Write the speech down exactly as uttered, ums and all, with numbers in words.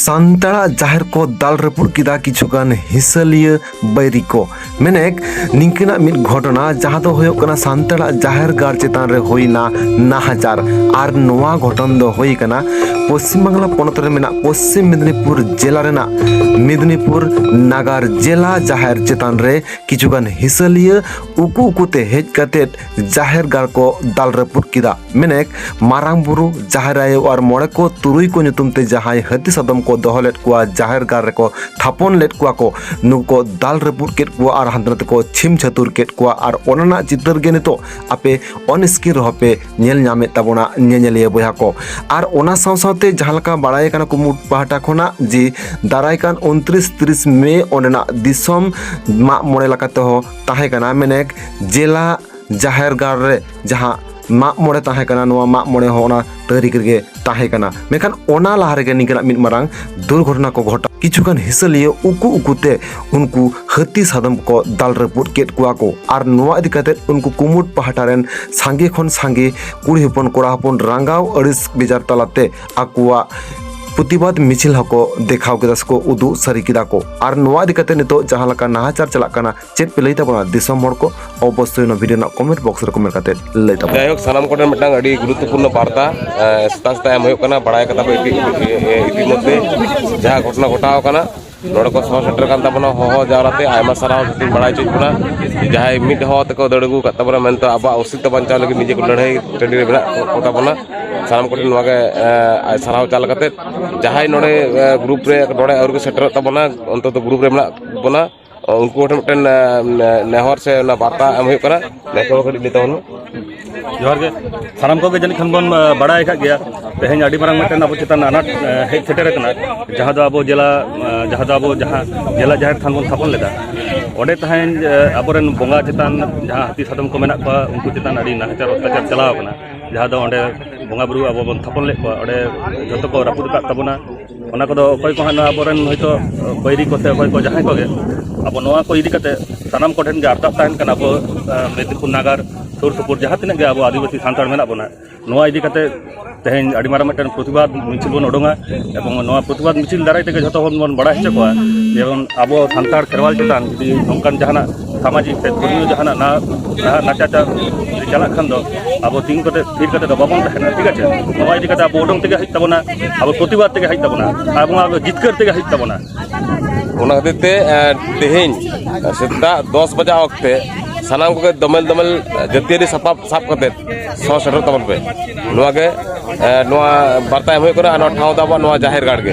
ᱥᱟᱱᱛᱟᱲᱟᱜ ᱡᱟᱦᱮᱨ ᱠᱚ ᱫᱟᱞ ᱨᱟᱹᱯᱩᱫ ᱠᱮᱫᱟ ᱠᱤᱪᱷᱩ ᱜᱟᱱ ᱦᱤᱥᱟᱹᱞᱤᱭᱟᱹ ᱵᱟᱹᱭᱨᱤ ᱠᱚ᱾ ᱢᱮᱱᱮᱠ ᱱᱤᱝᱠᱟᱹᱱᱟᱜ ᱢᱤᱫ ᱜᱷᱚᱴᱚᱱᱟ, ᱡᱟᱦᱟᱸ ᱫᱚ ᱦᱩᱭᱩᱜ ᱠᱟᱱᱟ ᱥᱟᱱᱛᱟᱲᱟᱜ ᱡᱟᱦᱮᱨ ᱜᱟᱲ ᱪᱮᱛᱟᱱ ᱨᱮ ᱦᱩᱭᱱᱟ ᱱᱟᱦᱟᱪᱟᱨ᱾ ᱟᱨ ᱱᱚᱣᱟ ᱜᱷᱚᱴᱚᱱ ᱫᱚ ᱦᱩᱭ ᱠᱟᱱᱟ ᱯᱚᱥᱪᱤᱢ ᱵᱟᱝᱞᱟ ᱯᱚᱱᱚᱛ ᱨᱮ ᱢᱮᱱᱟᱜ ᱯᱚᱥᱪᱤᱢ ᱢᱮᱫᱽᱱᱤᱯᱩᱨ ᱡᱮᱞᱟ ᱨᱮᱱᱟᱜ ᱢᱮᱫᱽᱱᱤᱯᱩᱨ ᱱᱟᱜᱟᱨ ᱡᱮᱞᱟ ᱡᱟᱦᱮᱨ ᱪᱮᱛᱟᱱ ᱨᱮ ᱠᱤᱪᱷᱩ ᱜᱟᱱ ᱦᱤᱥᱟᱹᱞᱤᱭᱟᱹ ᱩᱠᱩ ᱩᱠᱩ ᱛᱮ ᱦᱮᱡ ᱠᱟᱛᱮ ᱡᱟᱦᱮᱨ ᱜᱟᱲ ᱠᱚ ᱫᱟᱞ ᱨᱟᱹᱯᱩᱫ ᱠᱮᱫᱟ᱾ ᱢᱮᱱᱮᱠ ᱢᱟᱨᱟᱝ ᱵᱩᱨᱩ, ᱡᱟᱦᱮᱨ ᱟᱭᱳ ᱟᱨ ᱢᱚᱬᱮ ᱠᱚ ᱛᱩᱨᱩᱭ ᱠᱚ ᱧᱩᱛᱩᱢ ᱛᱮ ᱡᱟᱦᱟᱸᱭ ᱦᱟᱹᱛᱤ ᱥᱟᱫᱚᱢ ᱠᱚ ᱫᱚᱦᱚ ᱞᱮᱫ ᱠᱚᱣᱟ, ᱡᱟᱦᱮᱨ ᱜᱟᱲ ᱨᱮᱠᱚ ᱛᱷᱟᱯᱚᱱ ᱞᱮᱫ ᱠᱚᱣᱟ ᱠᱚ, ᱱᱩᱠᱩ ᱠᱚ ᱫᱟᱞ ᱨᱟᱹᱯᱩᱫ ᱠᱮᱫ ᱠᱚᱣᱟ ᱟᱨ ᱦᱟᱱᱛᱮ ᱱᱟᱛᱮ ᱠᱚ ᱪᱷᱤᱢ ᱪᱷᱟᱹᱛᱩᱨ ᱠᱮᱫ ᱠᱚᱣᱟ᱾ ᱟᱨ ᱚᱱᱟ ᱨᱮᱱᱟᱜ ᱪᱤᱛᱟᱹᱨ ᱜᱮ ᱱᱤᱛᱚᱜ ᱟᱯᱮ on screen ᱨᱮᱦᱚᱸ ᱯᱮ ᱧᱮᱞ ᱧᱟᱢᱮᱫ ᱛᱟᱵᱚᱱᱟ ᱧᱮᱧᱮᱞᱤᱭᱟᱹ ᱵᱚᱭᱦᱟ ᱠᱚ᱾ ᱟᱨ ᱚᱱᱟ ᱥᱟᱶ ᱥᱟᱶᱛᱮ ᱡᱟᱦᱟᱸ ᱞᱮᱠᱟ ᱵᱟᱲᱟᱭ ᱠᱟᱱᱟ ᱠᱩᱢᱩᱴ ᱯᱟᱦᱴᱟ ᱠᱷᱚᱱᱟᱜ ᱡᱮ ᱫᱟᱨᱟᱭ ᱠᱟᱱ ᱩᱱᱛᱨᱤᱥ ᱛᱤᱨᱤᱥ ᱢᱮ ᱚᱸᱰᱮᱱᱟᱜ ᱫᱤᱥᱚᱢ ᱢᱟᱜ ᱢᱚᱬᱮ ᱞᱮᱠᱟ ᱛᱮᱦᱚᱸ ᱛᱟᱦᱮᱸ ᱠᱟᱱᱟ, ᱢᱮᱱᱮᱠ ᱡᱮᱞᱟ ᱡᱟᱦᱮᱨ ᱜᱟᱲ ᱨᱮ ᱡᱟᱦᱟᱸ ᱢᱟᱜ ᱢᱚᱬᱮ ᱛᱟᱦᱮᱸ ᱠᱟᱱᱟ, ᱱᱚᱣᱟ ᱢᱟᱜ ᱢᱚᱬᱮ ᱦᱚᱸ ᱚᱱᱟ ᱛᱟᱹᱨᱤᱠᱷ ᱨᱮᱜᱮ ᱛᱟᱦᱮᱸ ᱠᱟᱱᱟ᱾ ᱢᱮᱱᱠᱷᱟᱱ ᱚᱱᱟ ᱞᱟᱦᱟ ᱨᱮᱜᱮ ᱱᱤᱝᱠᱟᱹᱱᱟᱜ ᱢᱤᱫ ᱢᱟᱨᱟᱝ ᱫᱩᱨᱜᱷᱚᱴᱚᱱᱟ ᱠᱚ ᱜᱷᱚᱴᱟᱣ᱾ ᱠᱤᱪᱷᱩ ᱜᱟᱱ ᱦᱤᱥᱟᱹᱞᱤᱭᱟᱹ ᱩᱠᱩ ᱩᱠᱩ ᱛᱮ ᱩᱱᱠᱩ ᱦᱟᱹᱛᱤ ᱥᱟᱫᱚᱢ ᱠᱚ ᱫᱟᱞ ᱨᱟᱹᱯᱩᱫ ᱠᱮᱫ ᱠᱚᱣᱟ ᱠᱚ᱾ ᱟᱨ ᱱᱚᱣᱟ ᱤᱫᱤ ᱠᱟᱛᱮ ᱩᱱᱠᱩ ᱠᱩᱢᱩᱴ ᱯᱟᱦᱴᱟ ᱨᱮᱱ ᱥᱟᱸᱜᱮ ᱠᱷᱚᱱ ᱥᱟᱸᱜᱮ ᱠᱩᱲᱤ ᱦᱚᱯᱚᱱ ᱠᱚᱲᱟ ᱦᱚᱯᱚᱱ ᱨᱟᱸᱜᱟᱣ ᱟᱹᱲᱤᱥ ᱵᱮᱡᱟᱨ ᱛᱟᱞᱟᱛᱮ ᱟᱠᱚᱣᱟᱜ ᱯᱨᱚᱛᱤᱵᱟᱫ ᱢᱤᱪᱷᱤᱞ ᱦᱚᱸᱠᱚ ᱫᱮᱠᱷᱟᱣ ᱠᱮᱫᱟ ᱥᱮᱠᱚ ᱩᱫᱩᱜ ᱥᱟᱹᱨᱤ ᱠᱮᱫᱟ ᱠᱚ᱾ ᱟᱨ ᱱᱚᱣᱟ ᱤᱫᱤ ᱠᱟᱛᱮ ᱱᱤᱛᱚᱜ ᱡᱟᱦᱟᱸ ᱞᱮᱠᱟ ᱱᱟᱦᱟᱪᱟᱨ ᱪᱟᱞᱟᱜ ᱠᱟᱱᱟ, ᱪᱮᱫ ᱯᱮ ᱞᱟᱹᱭ ᱛᱟᱵᱚᱱᱟ ᱫᱤᱥᱚᱢ ᱦᱚᱲ ᱠᱚ? ᱚᱵᱚᱥᱥᱳᱭ ᱱᱚᱣᱟ ᱵᱷᱤᱰᱤᱭᱳ ᱨᱮᱱᱟᱜ ᱠᱚᱢᱮᱱᱴ ᱵᱚᱠᱥ ᱨᱮ ᱠᱚᱢᱮᱱᱴ ᱠᱟᱛᱮ ᱞᱟᱹᱭ ᱛᱟᱵᱚᱱ᱾ ᱡᱟᱭᱦᱳᱠ, ᱥᱟᱱᱟᱢ ᱠᱚᱴᱷᱮᱱ ᱢᱤᱫᱴᱟᱝ ᱟᱹᱰᱤ ᱜᱩᱨᱩᱛᱛᱚᱯᱩᱨᱱᱚ ᱵᱟᱨᱛᱟ, ᱮ, ᱥᱮᱛᱟᱜ ᱥᱮᱛᱟᱜ ᱮᱢ ᱦᱩᱭᱩᱜ ᱠᱟᱱᱟ᱾ ᱵᱟᱲᱟᱭ ᱠᱟᱫᱟ ᱯᱮ ᱤᱛᱤ-, ᱤᱛᱤ-, ᱤᱛᱤᱢᱚᱫᱽᱫᱷᱮ ᱡᱟᱦᱟᱸ ᱜᱷᱚᱴᱚᱱᱟ ᱜᱷᱚᱴᱟᱣ ᱟᱠᱟᱱᱟ, ᱱᱚᱰᱮ ᱠᱚ ᱥᱚᱦᱚᱨ ᱥᱮᱴᱮᱨ ᱠᱟᱱ ᱛᱟᱵᱚᱱᱟ᱾ ᱦᱚᱦᱚ ᱡᱟᱣᱨᱟ ᱛᱮ ᱟᱭᱢᱟ ᱥᱟᱨᱦᱟᱣ ᱡᱷᱚᱛᱚᱧ ᱵᱟᱲᱟᱭ ᱦᱚᱪᱚᱭᱮᱫ ᱵᱚᱱᱟ᱾ ᱡᱟᱦᱟᱸᱭ ᱢᱤᱫ ᱦᱚᱦᱚ ᱛᱮᱠᱚ ᱫᱟᱹᱲ ᱟᱹᱜᱩ ᱟᱠᱟᱫ ᱛᱟᱵᱚᱱᱟ, ᱢᱮᱱᱛᱮ ᱟᱵᱚᱣᱟᱜ ᱚᱥᱛᱤᱛᱛᱚ ᱵᱟᱧᱪᱟᱣ ᱞᱟᱹᱜᱤᱫ ᱱᱤᱡᱮ ᱠᱚ ᱞᱟᱹᱲᱦᱟᱹᱭ ᱴᱟᱺᱰᱤ ᱨᱮ ᱢᱮᱱᱟᱜ ᱠᱚ ᱛᱟᱵᱚᱱᱟ᱾ ᱥᱟᱱᱟᱢ ᱠᱚᱴᱷᱮᱱ ᱱᱚᱣᱟ ᱜᱮ, ᱮ, ᱥᱟᱨᱦᱟᱣ ᱪᱟᱞ ᱠᱟᱛᱮ, ᱡᱟᱦᱟᱸᱭ ᱱᱚᱰᱮ, ᱮ, ᱜᱨᱩᱯ ᱨᱮ ᱱᱚᱰᱮ ᱟᱹᱣᱨᱤ ᱠᱚ ᱥᱮᱴᱮᱨᱚᱜ ᱛᱟᱵᱚᱱᱟ, ᱚᱱᱛᱚᱛᱚ ᱜᱨᱩᱯ ᱨᱮ ᱢᱮᱱᱟᱜ ᱵᱚᱱᱟ, ᱩᱱᱠᱩ ᱠᱚᱴᱷᱮᱱ ᱢᱤᱫᱴᱮᱱ, ᱮ, ᱱᱮᱦᱚᱨ ᱥᱮ ᱚᱱᱟ ᱵᱟᱨᱛᱟ ᱮᱢ ᱦᱩᱭᱩᱜ ᱠᱟᱱᱟ᱾ ᱱᱮᱦᱚᱨ ᱠᱟᱹᱴᱤᱡ ᱞᱟᱹᱭ ᱛᱟᱵᱚᱱ ᱢᱮ᱾ ᱡᱚᱦᱟᱨ ᱜᱮ᱾ ᱥᱟᱱᱟᱢ ᱠᱚᱜᱮ ᱡᱟᱹᱱᱤᱡ ᱠᱷᱟᱱ ᱵᱚᱱ, ᱮ, ᱵᱟᱲᱟᱭ ᱟᱠᱟᱫ ᱜᱮᱭᱟ, ᱛᱮᱦᱮᱧ ᱟᱹᱰᱤ ᱢᱟᱨᱟᱝ ᱢᱤᱫᱴᱮᱱ ᱟᱵᱚ ᱪᱮᱛᱟᱱ ᱟᱱᱟᱴ, ᱮ, ᱦᱮᱡ ᱥᱮᱴᱮᱨ ᱟᱠᱟᱱᱟ, ᱡᱟᱦᱟᱸ ᱫᱚ ᱟᱵᱚ ᱡᱮᱞᱟ, ᱮ, ᱡᱟᱦᱟᱸ ᱫᱚ ᱟᱵᱚ ᱡᱟᱦᱟᱸ ᱡᱮᱞᱟ ᱡᱟᱦᱮᱨ ᱛᱷᱟᱱ ᱵᱚᱱ ᱛᱷᱟᱯᱚᱱ ᱞᱮᱫᱟ, ᱚᱸᱰᱮ ᱛᱟᱦᱮᱸ, ᱮ, ᱟᱵᱚᱨᱮᱱ ᱵᱚᱸᱜᱟ ᱪᱮᱛᱟᱱ ᱡᱟᱦᱟᱸ ᱦᱟᱹᱛᱤ ᱥᱟᱫᱚᱢ ᱠᱚ ᱢᱮᱱᱟᱜ ᱠᱚᱣᱟ, ᱩᱱᱠᱩ ᱪᱮᱛᱟᱱ ᱟᱹᱰᱤ ᱱᱟᱦᱟᱪᱟᱨ ᱚᱛᱛᱟᱪᱟᱨ ᱪᱟᱞᱟᱣ ᱟᱠᱟᱱᱟ, ᱡᱟᱦᱟᱸ ᱫᱚ ᱚᱸᱰᱮ ᱵᱚᱸᱜᱟ ᱵᱩᱨᱩ ᱟᱵᱚ ᱵᱚᱱ ᱛᱷᱟᱯᱚᱱ ᱞᱮᱫ ᱠᱚᱣᱟ, ᱚᱸᱰᱮ ᱡᱷᱚᱛᱚ ᱠᱚ ᱨᱟᱹᱯᱩᱫ ᱟᱠᱟᱫ ᱛᱟᱵᱚᱱᱟ᱾ ᱚᱱᱟ ᱠᱚᱫᱚ ᱚᱠᱚᱭ ᱠᱚ ᱦᱟᱸᱜ ᱱᱚᱣᱟ ᱟᱵᱚᱨᱮᱱ ᱦᱚᱭᱛᱳ ᱵᱟᱹᱭᱨᱤ ᱠᱚ ᱥᱮ ᱚᱠᱚᱭ ᱠᱚ ᱡᱟᱦᱟᱸᱭ ᱠᱚᱜᱮ ᱟᱵᱚ ᱱᱚᱣᱟ ᱠᱚ ᱤᱫᱤ ᱠᱟᱛᱮ ᱥᱟᱱᱟᱢ ᱠᱚᱴᱷᱮᱱ ᱜᱮ ᱟᱨᱫᱟᱥ ᱛᱟᱦᱮᱱ ᱠᱟᱱᱟ, ᱟᱵᱚ, ᱮ, ᱢᱮᱫᱽᱱᱤᱯᱩᱨ ᱱᱟᱜᱟᱨ ᱥᱩᱨ ᱥᱩᱯᱩᱨ ᱡᱟᱦᱟᱸ ᱛᱤᱱᱟᱹᱜ ᱜᱮ ᱟᱵᱚ ᱟᱹᱫᱤᱵᱟᱹᱥᱤ ᱥᱟᱱᱛᱟᱲ ᱢᱮᱱᱟᱜ ᱵᱚᱱᱟ, ᱱᱚᱣᱟ ᱤᱫᱤ ᱠᱟᱛᱮ ᱛᱮᱦᱮᱧ ᱟᱹᱰᱤ ᱢᱟᱨᱟᱝ ᱢᱤᱫᱴᱮᱱ ᱯᱨᱚᱛᱤᱵᱟᱫ ᱢᱤᱪᱷᱤᱞ ᱵᱚᱱ ᱩᱰᱩᱝᱟ᱾ ᱮᱵᱚᱝ ᱱᱚᱣᱟ ᱯᱨᱚᱛᱤᱵᱟᱫ ᱢᱤᱪᱷᱤᱞ ᱫᱟᱨᱟᱭ ᱛᱮᱜᱮ ᱡᱷᱚᱛᱚ ᱦᱚᱲ ᱵᱚᱱ ᱵᱟᱲᱟᱭ ᱦᱚᱪᱚ ᱠᱚᱣᱟ, ᱡᱮᱢᱚᱱ ᱟᱵᱚ ᱥᱟᱱᱛᱟᱲ ᱠᱷᱮᱨᱣᱟᱞ ᱪᱮᱛᱟᱱ ᱡᱩᱫᱤ ᱱᱚᱝᱠᱟᱱ ᱡᱟᱦᱟᱱᱟᱜ ᱥᱟᱢᱟᱡᱤᱠ ᱥᱮ ᱫᱷᱚᱨᱢᱤᱭᱚ ᱡᱟᱦᱟᱱᱟᱜ ᱱᱟ-, ᱱᱟ-, ᱱᱟᱪᱟᱪᱟᱨ ᱡᱩᱫᱤ ᱪᱟᱞᱟᱜ ᱠᱷᱟᱱ ᱫᱚ ᱟᱵᱚ ᱛᱤᱸᱜᱩ ᱠᱟᱛᱮ ᱛᱷᱤᱨ ᱠᱟᱛᱮ ᱫᱚ ᱵᱟᱵᱚᱱ ᱛᱟᱦᱮᱱᱟ, ᱴᱷᱤᱠ ᱟᱪᱷᱮ? ᱱᱚᱣᱟ ᱤᱫᱤ ᱠᱟᱛᱮ ᱟᱵᱚ ᱩᱰᱩᱝ ᱛᱮᱜᱮ ᱦᱩᱭᱩᱜ ᱛᱟᱵᱚᱱᱟ, ᱟᱵᱚ ᱯᱨᱚᱛᱤᱵᱟᱫ ᱛᱮᱜᱮ ᱦᱩᱭᱩᱜ ᱛᱟᱵᱚᱱᱟ, ᱟᱵᱚ ᱟᱵᱚ ᱡᱤᱛᱠᱟᱹᱨ ᱛᱮᱜᱮ ᱦᱩᱭᱩᱜ ᱛᱟᱵᱚᱱᱟ᱾ ᱚᱱᱟ ᱠᱷᱟᱹᱛᱤᱨ ᱛᱮ, ᱮ, ᱛᱮᱦᱮᱧ ᱥᱮᱛᱟᱜ ᱫᱚᱥ ᱵᱟᱡᱟ ᱚᱠᱛᱮ ᱥᱟᱱᱟᱢ ᱠᱚᱜᱮ ᱫᱚᱢᱮᱞ ᱫᱚᱢᱮᱞ ᱡᱟᱹᱛᱤᱭᱟᱹᱨᱤ ᱥᱟᱯᱟᱵ ᱥᱟᱵ ᱠᱟᱛᱮ ᱥᱚᱦᱚᱨ ᱥᱮᱴᱮᱨᱚᱜ ᱛᱟᱵᱚᱱ ᱯᱮ᱾ ᱱᱚᱣᱟ ᱜᱮ, ᱮ, ᱱᱚᱣᱟ ᱵᱟᱨᱛᱟ ᱮᱢ ᱦᱩᱭᱩᱜ ᱠᱟᱱᱟ᱾ ᱟᱨ ᱱᱚᱣᱟ ᱴᱷᱟᱶ ᱫᱚ ᱟᱵᱚᱣᱟᱜ ᱱᱚᱣᱟ ᱡᱟᱦᱮᱨ ᱜᱟᱲ ᱜᱮ᱾